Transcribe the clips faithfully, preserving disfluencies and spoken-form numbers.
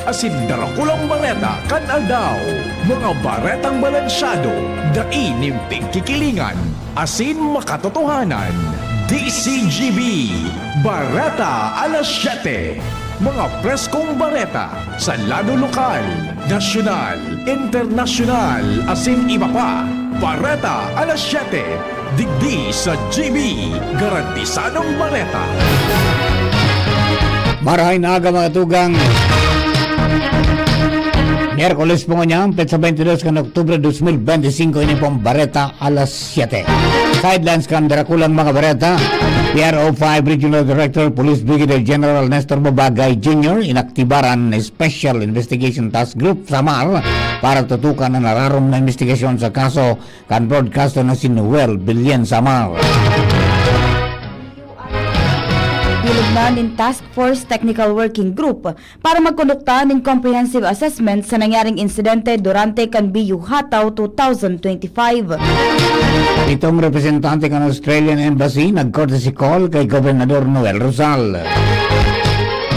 asin Darakulang Bareta kan aldaw. Mga baretang balansyado, dai nin pigkikilingan, asin makatotohanan. D C G B, Bareta alas siyete. Mga preskong bareta sa lado lokal, nasyonal, internasyonal, asin iba pa. Bareta alas siyete, digdi sa G B, garantisadong bareta. Marahay na aga, mga tugang. Miyerkules po ngunyan, petsa twenty-dos kan Oktubre dos mil benti singko, ini pong Bareta alas siyete. Sa headlines kan Darakulang mga Bareta, P R O five Regional Director Police Brigadier General Nestor Babagay Junior inaktibaran na Special Investigation Task Group, Samar, para tutukan ang nararom na investigasyon sa kaso kan broadcaster na si Noel Billion Samar. Bilog na nin Task Force Technical Working Group para magkondukta nin comprehensive assessment sa nangyaring insidente durante kan Biyu Hataw two thousand twenty-five. Pitong representante kan Australian Embassy nag-courtesy call kay Gobernador Noel Rosal.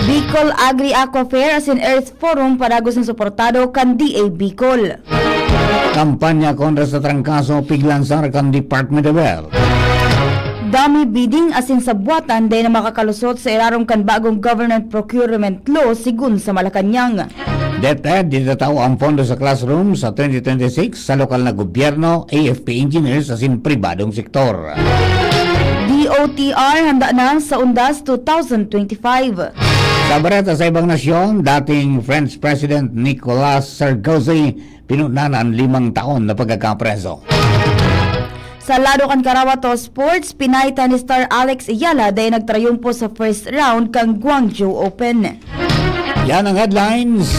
Bicol Agri Aqua Fair asin Earth Forum padagos na suportado kan D A Bicol. Kampanya kontra sa trangkaso piglansar kan Department of Health. Dummy bidding asin sabwatan dai na makakalusot sa irarom kan bagong government procurement law, sigon sa Malacañang. DepEd, itatao ang pondo sa classroom sa twenty twenty-six sa lokal na gobyerno, A F P engineers asin pribadong sektor. D O T R handa na sa Undas two thousand twenty-five. Sa bareta sa ibang nasyon, dating French President Nicolas Sarkozy pinuna na an limang taon na pagkakapreso. Sa lado kan Karawato Sports, pinaitan ni Star Alex Ayala dai nagtrayumpo sa first round kan Guangzhou Open. Yan ang headlines.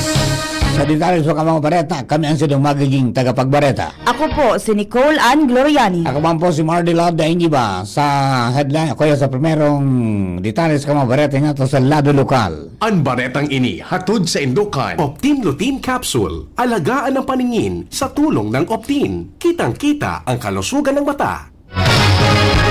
Sa detalye sa mga bareta, kami ang sidong magiging tagapagbareta. Ako po si Nicole Ann Gloriani. Ako man po si Mardy Love Daingiba sa headline, ako sa primerong detalye sa mga bareta nga to sa lado lokal. An baretang ini hatod sa indukan Optin Lutein Capsule. Alagaan ang paningin sa tulong ng Optin. Kitang-kita ang kalusugan ng mata.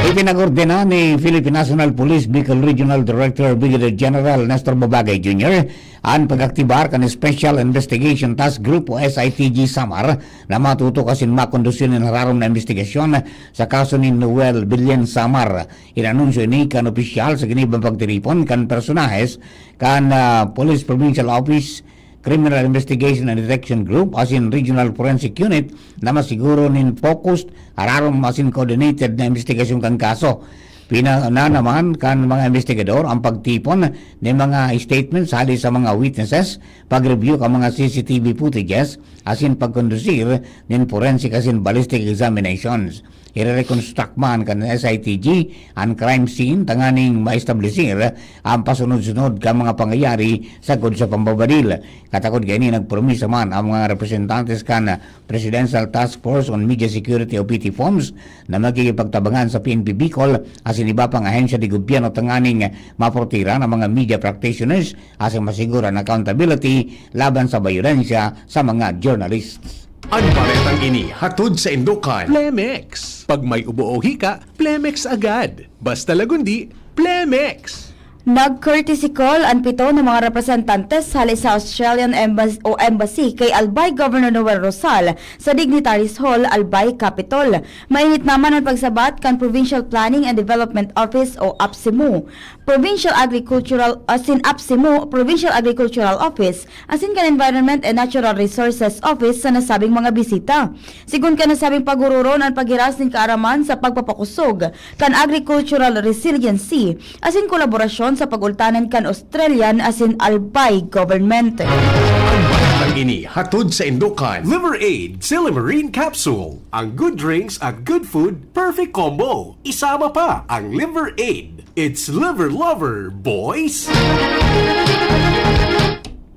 Ipinag-ordena ni Philippine National Police Bicol Regional Director Brigadier General Nestor Babagay Junior an pag-aktibar kan Special Investigation Task Group o S I T G Samar na matutok asin makondusir nin hararom na investigasyon sa kaso ni Noel Billen Samar. Inanunsyo ini kan opisyal sa ginibang pagtiripon kan personahes kan, ah, Police Provincial Office, Criminal Investigation and Detection Group asin Regional Forensic Unit na masiguro nin focused, hararom asin coordinated na investigasyon kan kaso. Pinauna naman kan mga investigador ang pagtipon nin mga statements hali sa mga witnesses, pag-review kan mga C C T V footages, asin pagkondusir nin forensic asin ballistic examinations. Ire-reconstruct man kan S I T G an crime scene tanganing maestablisir an pasunod-sunod kan mga pangyayari sagkod sa pambabadil. Katakod kaini, nagpromisa man ang mga representantes kan Presidential Task Force on Media Security o P T FOMS na makikipagtabangan sa P N P Bicol asin iba pang ahensya de gobyerno tanganing maportiran ang mga media practitioners asin masiguran accountability laban sa bayolensya sa mga journalists. An baretang ini hatod sa indukan Plemex. Pag may ubo o hika, Plemex agad. Basta lagundi, Plemex. Nag-courtesy call an pito na mga representantes hali sa Australian Embassy o Embassy kay Albay Governor Noel Rosal sa Dignitaries Hall, Albay, Capitol. Mainit naman an pagsabat kan Provincial Planning and Development Office o APSEMO, Provincial Agricultural, asin APSEMO, Provincial Agricultural Office, asin kan Environment and Natural Resources Office sa nasabing mga bisita. Sigon kan nasabing pagororon an paghiras nin kaaraman sa pagpapakosog kan agricultural resiliency asin kolaborasyon sa pag-ultanan kan Australian asin Albay government. Ang baretang ini hatod sa indukan Liver Aid Silimarine Capsule. Ang good drinks at good food, perfect combo. Isama pa ang Liver Aid. It's Liver Lover, boys!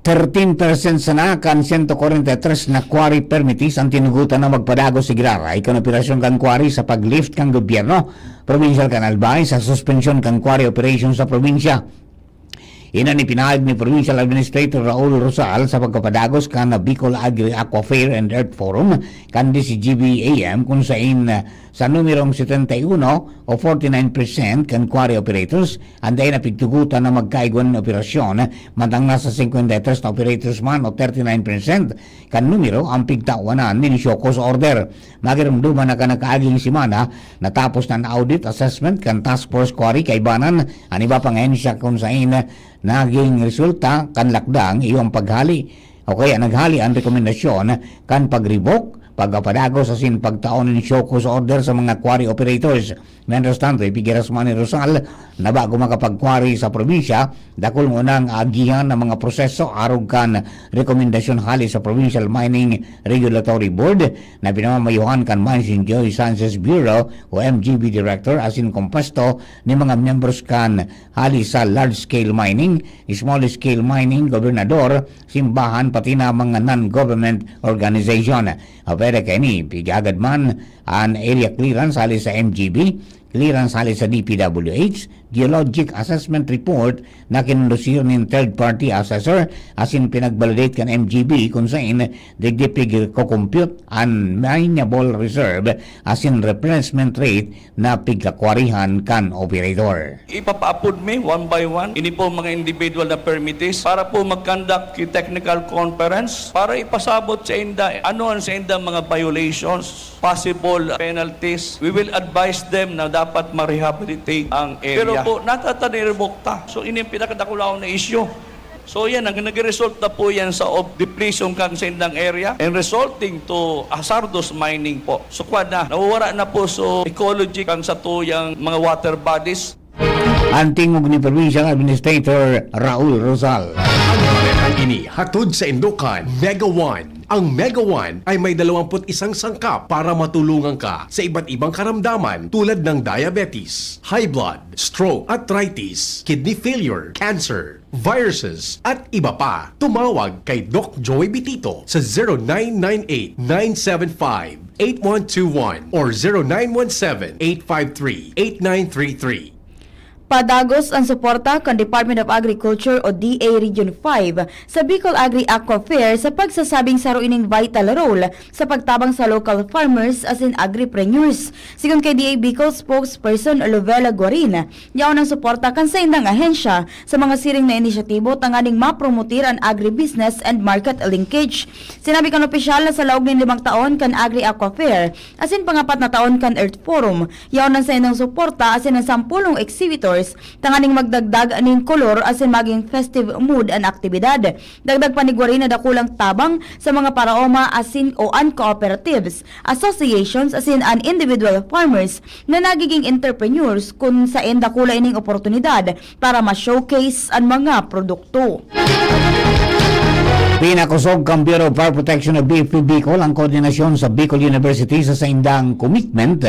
Thirteen percent sana kan sento kwarenta y tres na quarry permittees ang tinugotan na magpadagos sa giraray kan operasyon kan quarry sa pag-lift kan gobyerno probinsyal kan Albay sa suspensyon kan quarry operation sa probinsya. Iyan an ipinahayag ni Provincial Administrator Raul Rosal sa pagpapadagos kan Bicol Agri Aqua Fair and Earth Forum kan D C G B A M, kung sain, ah, Sa numerong setenta y uno o forty nine percent kan quarry operators, an dai napigtugotan na magkaigwa nin operasyon, mantang nasa cincuenta y tres na operators man o thirty nine percent kan numero ang pigtawanan nin show cause order. Magiromdoman na kan nakaaging semana, natapos na an audit assessment kan task force quarry kaibanan an iba pang ahensya kun sain naging resulta kan lakdang iyo ang paghali o kaya naghali an rekomendasyon kan pag-revoke, pagpapadagos asin pagtao nin show cause order sa mga quarry operators. Mientras tanto, ipigirasman ni Rosal na bago makapag-quarry sa probinsya, dakul ngunang aagihan ang mga proseso arog kan rekomendasyon hale sa Provincial Mining Regulatory Board na pinamamayohan kan Mines and Geosciences Bureau o M G B Director asin kompuesto ni mga miyembros kan hale sa large-scale mining, small-scale mining, gobernador, simbahan, pati na mga non-government organization. Apwera kaini, pigagad man an area clearance hale sa M G B, clearance hale sa D P W H, geologic assessment report na kinondusir nin third-party assessor asin pinag-validate kan M G B kun sain digdi pigko-compute an mineable reserve asin replacement rate na pigkakwarihan kan operator. Ipapaapod mi one by one ini po mga individual na permittees para po mag-conduct ki technical conference para ipasabot sa inda ano ang sa inda mga violations, possible penalties. We will advise them na dapat ma-rehabilitate ang area. Pero po, natatanirimok ta. So, ini ang pinakadakulaon na issue. So yan, nag- nagre-result na po yan sa ob- depletion kan sa indang area and resulting to hazardous mining po. So kwan na, nawawara na po so ecology kan sa tuyang mga water bodies. An tingog ni Provincial Administrator Raul Rosal. Ang baretang ini hatod sa Indokan, Mega One. Ang Mega One ay may dalawampu't isang sangkap para matulungan ka sa iba't ibang karamdaman tulad ng diabetes, high blood, stroke, arthritis, kidney failure, cancer, viruses, at iba pa. Tumawag kay Doc Joey Bitito sa zero nine nine eight, nine seven five, eight one two one or zero nine one seven, eight five three, eight nine three three. Padagos ang suporta kan Department of Agriculture o D A Region five sa Bicol Agri Aqua Fair sa pagsasabing saro ining vital role sa pagtabang sa local farmers asin agripreneurs. Sigon kay D A Bicol spokesperson Lovella Guarin, yaon ang suporta kan saindang ahensya sa mga siring na inisyatibo tanganing mapromotir an agribusiness and market linkage. Sinabi kan opisyal na sa laog nin limang taon kan Agri Aqua Fair asin pangapat na taon kan Earth Forum, yaon ang saindang suporta asin ang sampolong exhibitors tanganing magdagdag nin kolor asin maging festive mood an aktibidad. Dagdag pa ni Guarin na dakulang tabang sa mga paraoma asin o an cooperatives, associations asin an individual farmers na nagiging entrepreneurs kun saen dakula ining oportunidad para ma-showcase an mga produkto. Pinakosog kan Bureau of Fire Protection o B F P Bicol ang koordinasyon sa Bicol University sa saindang commitment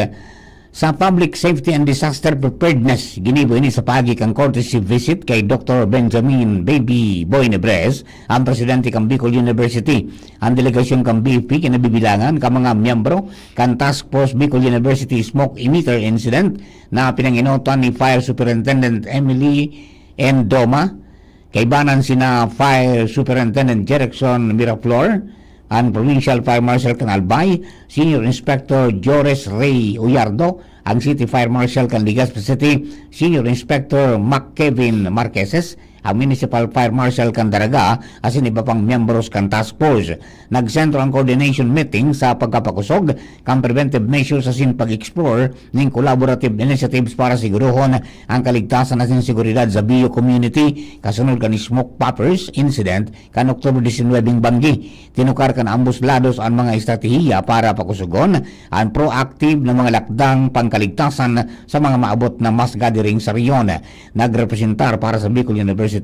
sa public safety and disaster preparedness. Ginibo ini sa paagi kan courtesy visit kay Doctor Benjamin Baby Boy Nebres, ang presidente kan Bicol University. Ang delegasyon kan B F P kinabibilangan kan mga miyembro kan Task Force Bicol University Smoke Emitter Incident na pinangenotan ni Fire Superintendent Emily N. Doma, kaibanan sina Fire Superintendent Jerickson Miraflor, ang Provincial Fire Marshal kan Albay, Senior Inspector Jores Rey Uyardo, ang City Fire Marshal kan Legazpi City, Senior Inspector Mac Kevin Marqueses, ang Municipal Fire Marshal kan Daraga, asin iba pang miyembros kan task force. Nagsentro ang coordination meeting sa pagkapakosog kan preventive measures asin pag-explore nin collaborative initiatives para sigurohon ang kaligtasan asin seguridad sa Bio Community kasunod kan smoke poppers incident kan October disinwebe nin banggi. Tinukar kan ambos lados an mga estratehiya para pakusogon an proactive na mga lakdang pangkaligtasan sa mga maabot na mass gathering sa rehiyon. Nagrepresentar para sa Bicol University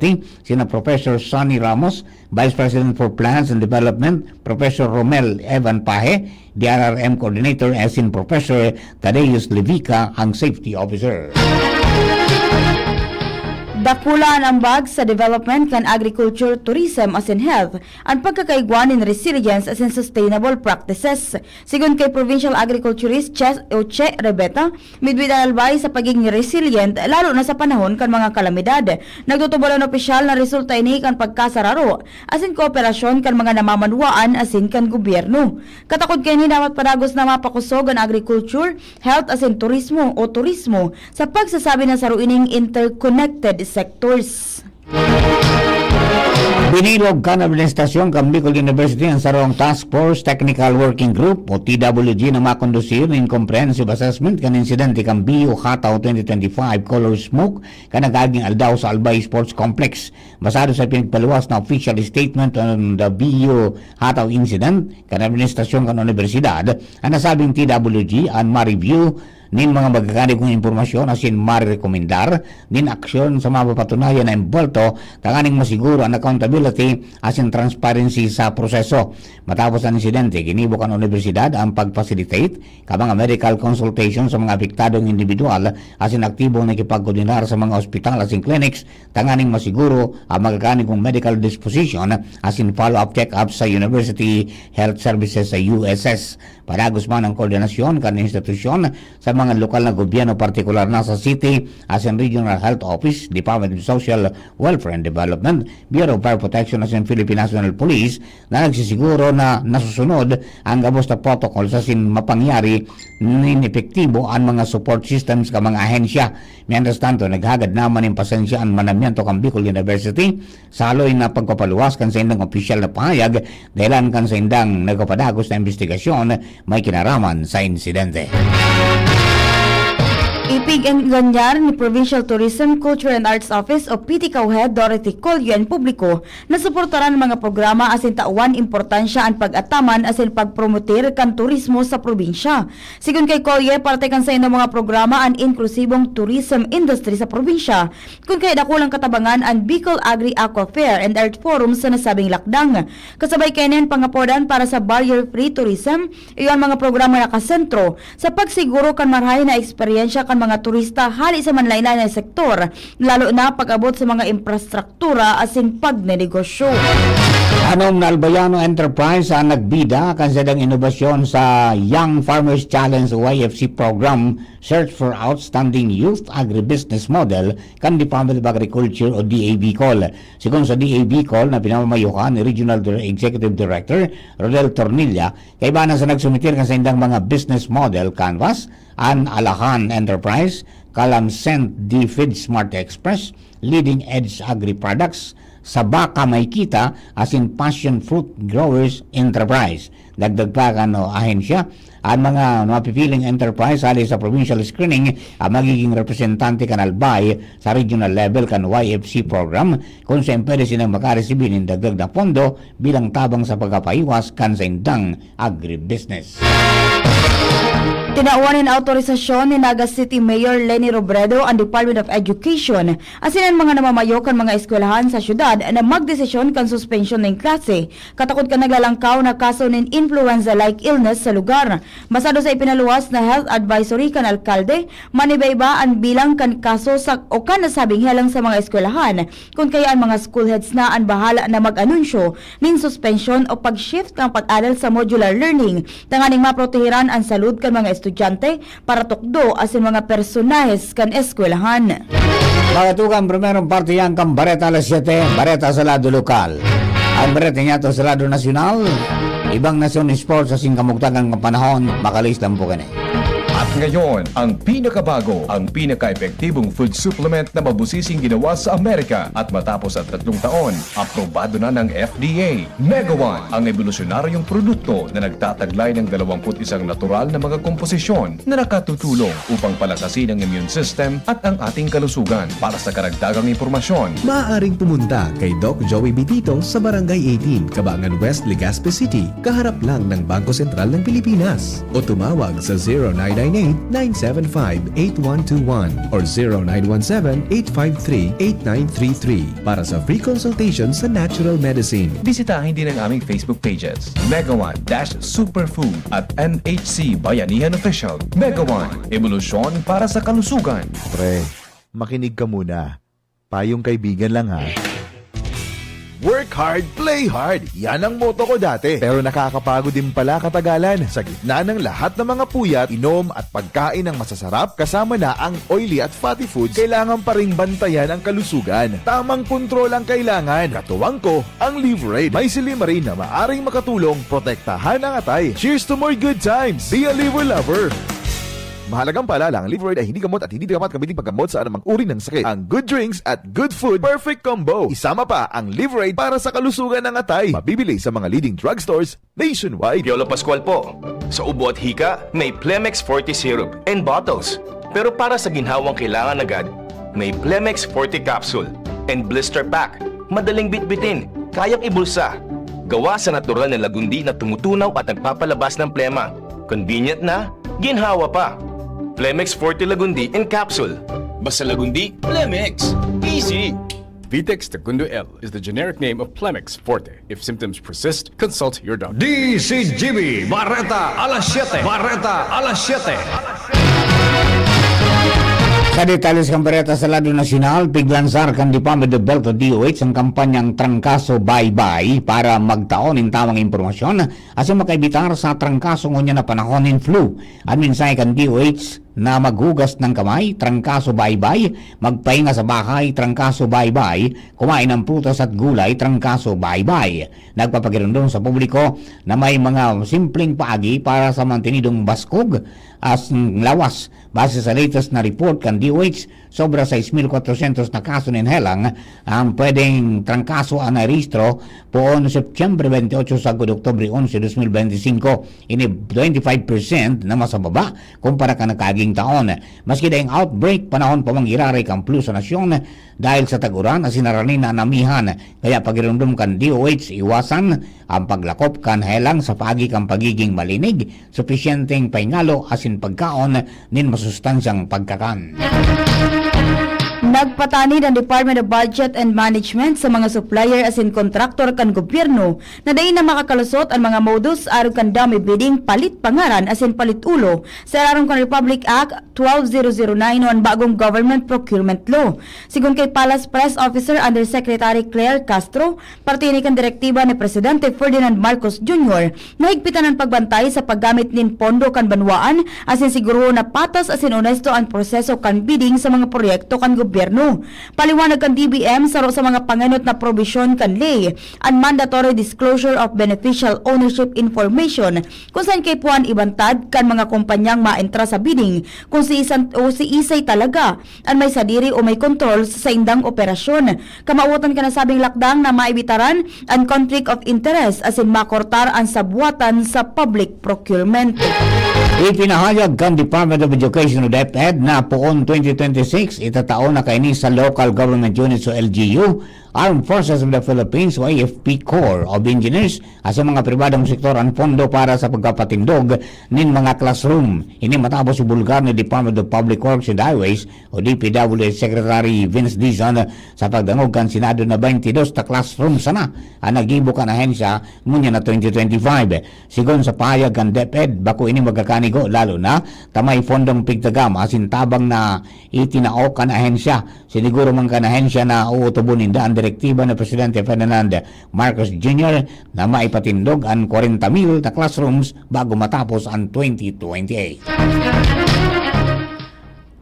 sina Professor Sonny Ramos, Vice President for Plans and Development, Professor Romel Evan Pahe, D R R M Coordinator, asin Professor Thaddeus Levica, ang Safety Officer. Dakula an ambag sa development kan agriculture, tourism asin health, an pagkakaigwa nin resilience asin sustainable practices. Sigon kay Provincial Agriculturist Che, o Che Rebeta, midbid an albay sa pagiging resilient, lalo na sa panahon kan mga kalamidad. Nagtutubod an opisyal na resulta ini kan pagkasararo asin kooperasyon kan mga namamanwaan asin kan gobyerno. Katakod kaini, dapat padagos na mapakusog an agriculture, health asin turismo o turismo sa pagsasabi na saro ining interconnected sectors. Binilog kan administrasyon kan Bicol University an sarong Task Force Technical Working Group o T W G na makondusir nin comprehensive assessment kan insidente kan B U Hataw twenty twenty-five color smoke kan nag-aging aldaw sa Albay Sports Complex. Basado sa pinagpaluwas na official statement on the B U Hataw incident kan administrasyon kan unibersidad, an nasabing T W G an ma-review nin mga magkakanigong impormasyon asin marerekomendar nin aksyon sa mapapatunayan na embolto tanganing masiguro an accountability asin transparency sa proseso. Matapos an insidente, ginibo kan unibersidad ang pag-facilitate ka mga medical consultation sa mga apektadong individual asin aktibong nakipagkoordinar sa mga ospital asin clinics tanganing masiguro ang magkakanigong medical disposition asin follow-up check-up sa University Health Services sa U S S. Padagos man ang koordinasyon kan institusyon sa mga lokal na gobyerno, partikular na sa City asin Regional Health Office, Department of Social Welfare and Development, Bureau of Fire Protection asin Philippine National Police na nagsisiguro na nasusunod ang gabos na protocols asin mapangyari nin epektibo an mga support systems kan mga ahensya. Mientras tanto, naghagad naman nin pasensya an manamiento kan Bicol University sa haloy na pagpapaluwas kan saindang opisyal na pahayag dahelan kan saindang nagpapadagos na imbestigasyon may kinaraman sa insidente. Ipig-enganyar ni Provincial Tourism, Culture and Arts Office o P T CAUHED Dorothy Colio an publiko na suportaran an mga programa asin tawan importansya an pag-ataman asin pagpromotir kan turismo sa probinsya. Sigon kay Colio, parte kan saindang mga programa an inklusibong tourism industry sa probinsya, kun kaya dakulang katabangan an Bicol Agri Aqua Fair and Art Forum sa nasabing lakdang. Kasabay kaini an pangapodan para sa barrier-free tourism, iyo an mga programa na nakasentro sa pagsiguro kan marahay na eksperyensya kan mga turista hali sa manlaen-laen na sektor, lalo na pag-abot sa mga infrastruktura asin pagnenegosyo. Anom na Albayano Enterprise ang nagbida kan saindang inobasyon sa Young Farmers Challenge Y F C Program, Search for Outstanding Youth Agribusiness Model kan Department of Agriculture o D A Bicol. Sigon sa D A Bicol na pinamamayohan ni Regional Dir-, Executive Director Rodel Tornilla, kaiba na sa nagsumitir kan saindang mga business model canvas, an Alahan Enterprise, Kalam Saint D Feed Smart Express, Leading Edge Agri Products, Sa Baka May Kita asin Passion Fruit Growers Enterprise. Dagdag pa kan, o, ahensya, an mga mapipiling enterprise hali sa provincial screening ang magiging representante kan Albay sa regional level kan Y F C program, kun saen pwede sinang makaresibi nin dagdag na pondo bilang tabang sa pagpapahiwas kan saindang agribusiness. Tinawan nin autorisasyon ni Naga City Mayor Leni Robredo an Department of Education asin an mga namamayo kan mga eskwelahan sa syudad na magdesisyon kan suspensyon nin klase, katakod kan naglalangkaw na kaso nin influenza-like illness sa lugar. Basado sa ipinaluwas na health advisory kan alkalde, maniba-iba an bilang kan kaso sa o kan nasabing helang sa mga eskwelahan, kun kaya an mga school heads na an bahala na mag-anunsyo nin suspensyon o pag-shift kan pag-aral sa modular learning tanganing maprotehiran an salud kan mga estudyante, paratukdo asin mga personahes kan eskwelahan. Mga tugang, primerong parte yan kan Bareta Alas Siyete, Bareta sa lado lokal. Ang Bareta niya to sa lado nasyonal, ibang nasyon, sports, asin kamugtakan kan panahon, makalis lang po kini. At ngayon, ang pinakabago, ang pinaka-epektibong food supplement na mabusising ginawa sa Amerika at matapos ang tatlong taon, aprobado na ng F D A. Mega One, ang ebolusyonaryong produkto na nagtataglay ng dalawampu't isang natural na mga komposisyon na nakatutulong upang palakasin ang immune system at ang ating kalusugan. Para sa karagdagang impormasyon, maaaring pumunta kay Doc Joey Bitito sa Barangay eighteen, Kabangan West, Legazpi City, kaharap lang ng Bangko Sentral ng Pilipinas. O tumawag sa zero nine nine eight, nine seven five, eight one two one or zero nine one seven, eight five three, eight nine three three para sa free consultation sa natural medicine. Bisitahin din ang aming Facebook pages, Mega One dash Superfood at N H C Bayanihan Official. Mega One, ebolusyon para sa kalusugan. Pre, makinig ka muna. Payong kaibigan lang, ha. Work hard, play hard. Yan ang motto ko dati. Pero nakakapagod din pala katagalan. Sa gitna ng lahat ng mga puyat, inom at pagkain ng masasarap, kasama na ang oily at fatty foods, kailangan pa ring bantayan ang kalusugan. Tamang kontrol ang kailangan. Katuwang ko, ang Liverade. May silymarin na maaring makatulong protektahan ang atay. Cheers to more good times! Be a Liver Lover! Mahalagang paalala, ang Liverade ay hindi gamot at hindi dapat gamitin paggamot sa anumang uri ng sakit. Ang good drinks at good food, perfect combo. Isama pa ang Liverade para sa kalusugan ng atay. Mabibili sa mga leading drugstores nationwide. Piolo Pascual po. Sa ubo at hika, may Plemex Forte Syrup and bottles. Pero para sa ginhawang kailangan agad, may Plemex Forte Capsule and Blister Pack. Madaling bitbitin, kayang ibulsa. Gawa sa natural na lagundi na tumutunaw at nagpapalabas ng plema. Convenient na, ginhawa pa. Plemex Forte Lagundi in Capsule. Basta Lagundi, Plemex. Easy! Vitex Tagundo L is the generic name of Plemex Forte. If symptoms persist, consult your doctor. D C G B, Bareta alas siyete. Bareta alas siyete. Sa detalye sa bareta sa lado nasyonal, piglansar kan Department of Health o D O H ang kampanyang Trangkaso Baybay para magtao nin tamang impormasyon asin makaibitar sa trangkaso ngunyan na panahon nin flu. An mensahe kan D O H na maghugas ng kamay, trangkaso baybay, magpahinga sa bahay, trangkaso baybay, kumain ng prutas at gulay, trangkaso baybay. Nagpapagiromdom sa publiko na may mga simpleng paagi para sa mantenidong baskog as lawas. Base sa latest na report kan D O H, sobra sais mil kwatrosyentos na kaso nin helang ang pwedeng trangkaso an nairehistro poon Setyembre bente otso sagkod Oktubre onse, dos mil bente singko. Ini twenty five percent na mas mababa kumpara kan nakaaging taon. Maski daing outbreak, panahon pa man giraray kan flu sa nasyon dahil sa tag-uran asin narani na an amihan. Kaya pagiromdom kan D O H, iwasan ang paglakop kan helang sa paagi kan pagiging malinig, supisyenteng pahingalo asin pagkaon nin masustansyang pagkakan. Nagpatanid ang Department of Budget and Management sa mga supplier asin kontraktor kan gobyerno na dai na makakalusot an mga modus arog kan dummy bidding, palit pangaran asin palit ulo sa irarom kan Republic Act twelve zero zero nine o an bagong Government Procurement Law. Sigon kay Palace Press Officer Undersecretary Claire Castro, parte ini kan direktiba ni Presidente Ferdinand Marcos Junior na higpitan an pagbantay sa paggamit nin pondo kan banwaan asin siguruhon na patas asin onesto an proseso kan bidding sa mga proyekto kan gobyerno. Paliwanag kan D B M, saro sa mga pangenot na probisyon kan ley an mandatory disclosure of beneficial ownership information, kung saen kaipuhan ibantad kan mga kompanyang maentra sa bidding kung si isan o si isay talaga an may sadiri o may kontrol sa saindang operasyon. Kamawotan kan nasabing lakdang na maibitaran an conflict of interest asin makortar an sabwatan sa public procurement. Ipinahayag kan Department of Education o DepEd na poon twenty twenty-six, itatao na kaini sa Local Government Units o L G U, Armed Forces of the Philippines o A F P Corps of Engineers at sa mga pribadong sektor an pondo para sa pagpapatindog nin mga classroom. Ini matapos ibulgar ni Department of Public Works and Highways o D P W H Secretary Vince Dizon sa pagdangog kan Senado na twenty-dos ta classroom sana an nagibo kan ahensya ngunyan na twenty twenty-five. Sigon sa pahayag kan DepEd, bako ini magkakanigo, lalo na ta may fondong pigtagam asin tabang na itinao kan ahensya. Siniguro man kan ahensya na uutubon ninda an direktiba ni Presidente Ferdinand Marcos Junior na maipatindog an kwarenta mil na classrooms bago matapos an twenty twenty-eight.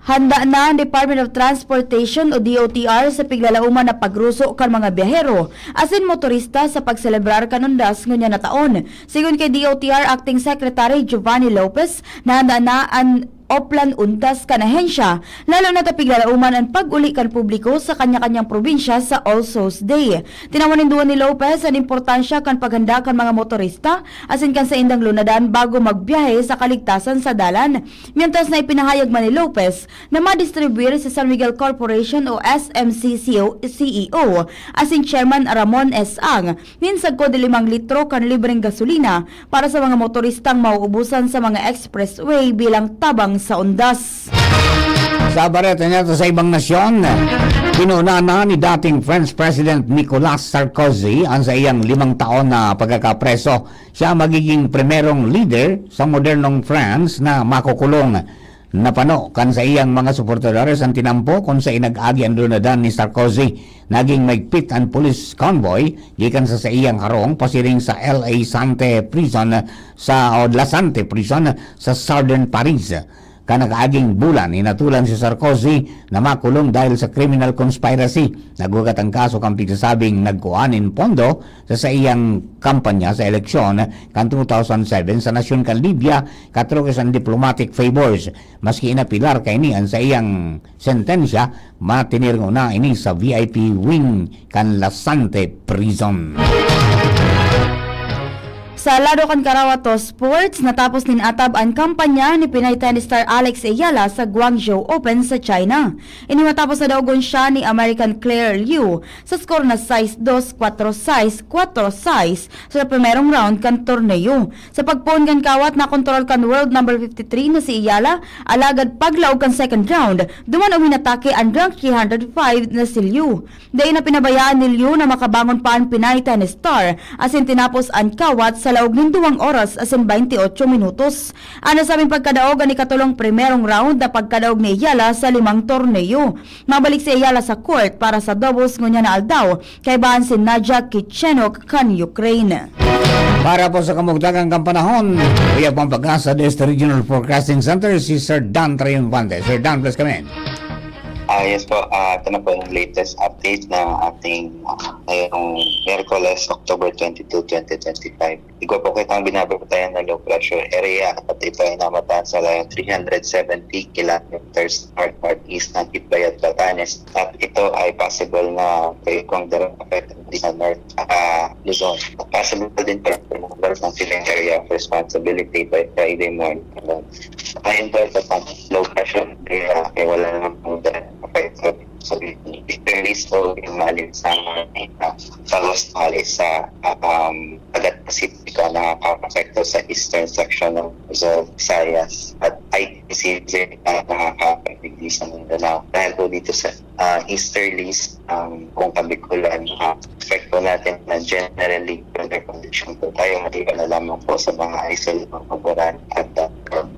Handa na ang Department of Transportation o D O T R sa piglalauman na pagruso kan mga biyahero asin motorista sa pagselebrar kan undas ngunyan na taon. Sigon kay D O T R Acting Secretary Giovanni Lopez, nahanda na an Oplan Undas kan ahensya, lalo na ta piglalauman an pag-uli kan publiko sa kanya-kanyang probinsya sa All Souls Day. Tinawan nin duwa ni Lopez an importansya kan paghanda kan mga motorista asin kan saindang lunadan bago magbiyahe sa kaligtasan sa dalan. Mientras na ipinahayag man ni Lopez na madistribuir sa San Miguel Corporation o S M C C O, C E O asin Chairman Ramon S. Ang nin sagkod limang litro kan libreng gasolina para sa mga motoristang mauubusan sa mga expressway bilang tabang sa undas. Sa bareta niya sa ibang nasyon, pinuna na ni dating French President Nicolas Sarkozy ang sa iyang limang taon na pagkakapreso. Siya magiging primerong leader sa modernong France na makukulong. Napano kan saiyang mga suportadores an tinampo kun saen nag-agi an lunadan ni Sarkozy. Naging maigpit an police convoy gikan sa saiyang harong pasiring sa L A Sante Prison sa, o Lasante Prison sa Southern Paris. Kan nag-aging bulan, hinatolan si Sarkozy na makulong dahil sa criminal conspiracy. Naghugat an kaso kan pigsasabing nagkua nin pondo sa saiyang kampanya sa eleksyon kan two thousand seven sa nasyon kan Libya, katroke sa diplomatic favors. Maski inapilar kaini an saiyang sentensya, matinirngo na ini sa V I P wing kan Lasante Prison. Sa lado kan Karawato Sports, natapos nin atab an kampanya ni Pinay tennis star Alex Eala sa Guangzhou Open sa China. Ini matapos na daogon siya ni American Claire Liu sa score na six dos, kwatro sais, kwatro sais sa primerong round kan torneo. Sa pagpoon kan kawat, nakontrol kan world number fifty-three na si Eala, alagad paglaog kan second round, duman uminatake an rank three hundred five na si Liu. Dai na pinabayaan ni Liu na makabangon pa an Pinay tennis star, asin tinapos an kawat sa laog nin duwang oras asin baynte otso minutos. An nasabing pagkadaog an ikatolong primerong round na pagkadaog ni Eala sa limang torneo. Mabalik si Eala sa court para sa doubles ngunyan na aldaw, kaibahan si Nadia Kichenok kan Ukraine. Para po sa kamugtakan kan panahon, uya po ang pag-asa desde Regional Forecasting Center, si Sir Dan Triunfante. Sir Dan, please come in. Ah, yes po, ah, ito na po yung latest update ng ating ah, ngayong Miyerkules, October twenty-two, twenty twenty-five. Igwa po kitang binabantayan na low pressure area at ito ay namatahan sa layong three hundred seventy kilometers north-northeast ng Itbayat, Batanes. At ito ay possible na pwede kong direct affect sa North ah, Luzon. Possible din po ng removal ng civil area of responsibility by Friday morning. Ayon po ito sa low pressure area, kaya wala naman pong direct affect. So, so, release po yung mali sa mga uh, sa Australia, sa um, Agat Pacific na nakakapekto sa eastern section ng Luzon, Visayas, at I T C J na nakakapekto sa Mindanao. Dahil po dito sa uh, easterlies, um, kung kabikulan, uh, expect po natin na generally weather condition po tayo, maliban na lamang po sa mga isolated na kaburan at uh,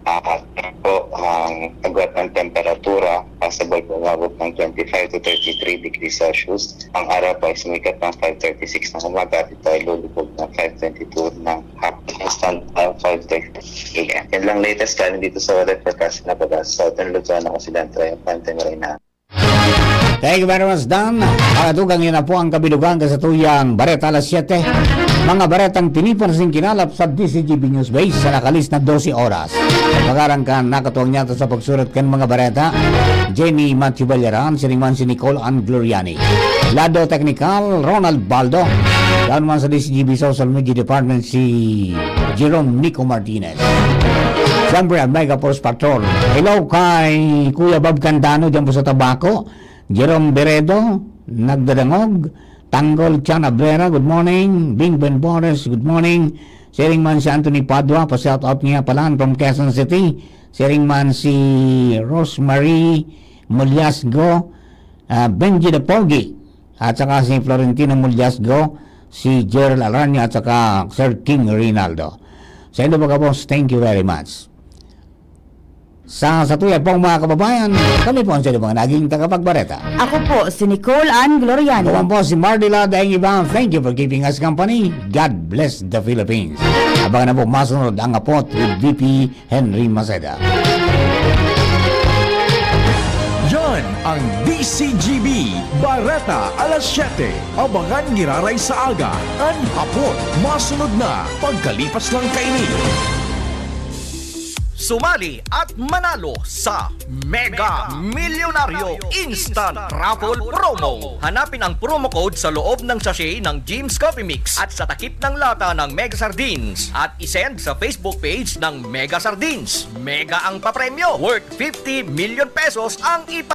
uh, po ang agwat ng temperatura, possible po umabot ng twenty-five to thirty-three degrees Celsius. Ang araw po ay sumikat ng five thirty-six ng umaga at ito ay lulubog ng five twenty-two ng hapon. Instant time, five thirty A M. Yan lang latest galing dito sa weather forecast na pag sa Southern Luzon, ako si Dan Triumphante Marina. Thank you very much, Dan. Para tugang yun na po ang kabilugan ka sa tuyang Bareta alas siyete. Mga baretang tinipon na singkinalap sa D C G B News Base sa nakalis na dose oras. Pagkarang kan nakatuwang niya sa pagsurat kan mga bareta, Jenny Matthew Ballaran, siring man si Nicole Ann Gloriani. Lado teknikal, Ronald Baldo. Daon man sa D C G B Social Media Department si Jerome Nico Martinez. Siyempre, ang Mega Force Patrol. Hello kay Kuya Bob Candano dyan po sa Tabaco. Jerome Beredo, nagdadangog. Tanggol Chan Abrera, good morning. Bing Ben Bores, good morning. Siring man si Anthony Padua, pa-shout out niya pala from Quezon City. Siring man si Rosemary Mulyasgo, ah, Benji the Pogi, at saka si Florentino Mulyasgo, si Gerald Alarnia, at saka Sir King Rinaldo. Sa inyo mga boss, thank you very much. Sa satuya pong mga kababayan, kami po ang sa mga naging tagapagbareta. Ako po si Nicole Ann Gloriani. Ako po si Mardila Daing Iba. Thank you for keeping us company. God bless the Philippines. Abangan na po masunod ang apot with V P Henry Maceda. Yan ang D C G B Bareta alas siyete. Abangan giraray sa aga. An hapot, masunod na pagkalipas lang kaini. Sumali at manalo sa Mega Milyonaryo Instant Raffle Promo. Hanapin ang promo code sa loob ng sachet ng Jim's Coffee Mix at sa takip ng lata ng Mega Sardines at isend sa Facebook page ng Mega Sardines. Mega ang papremyo, worth fifty million pesos ang ipa-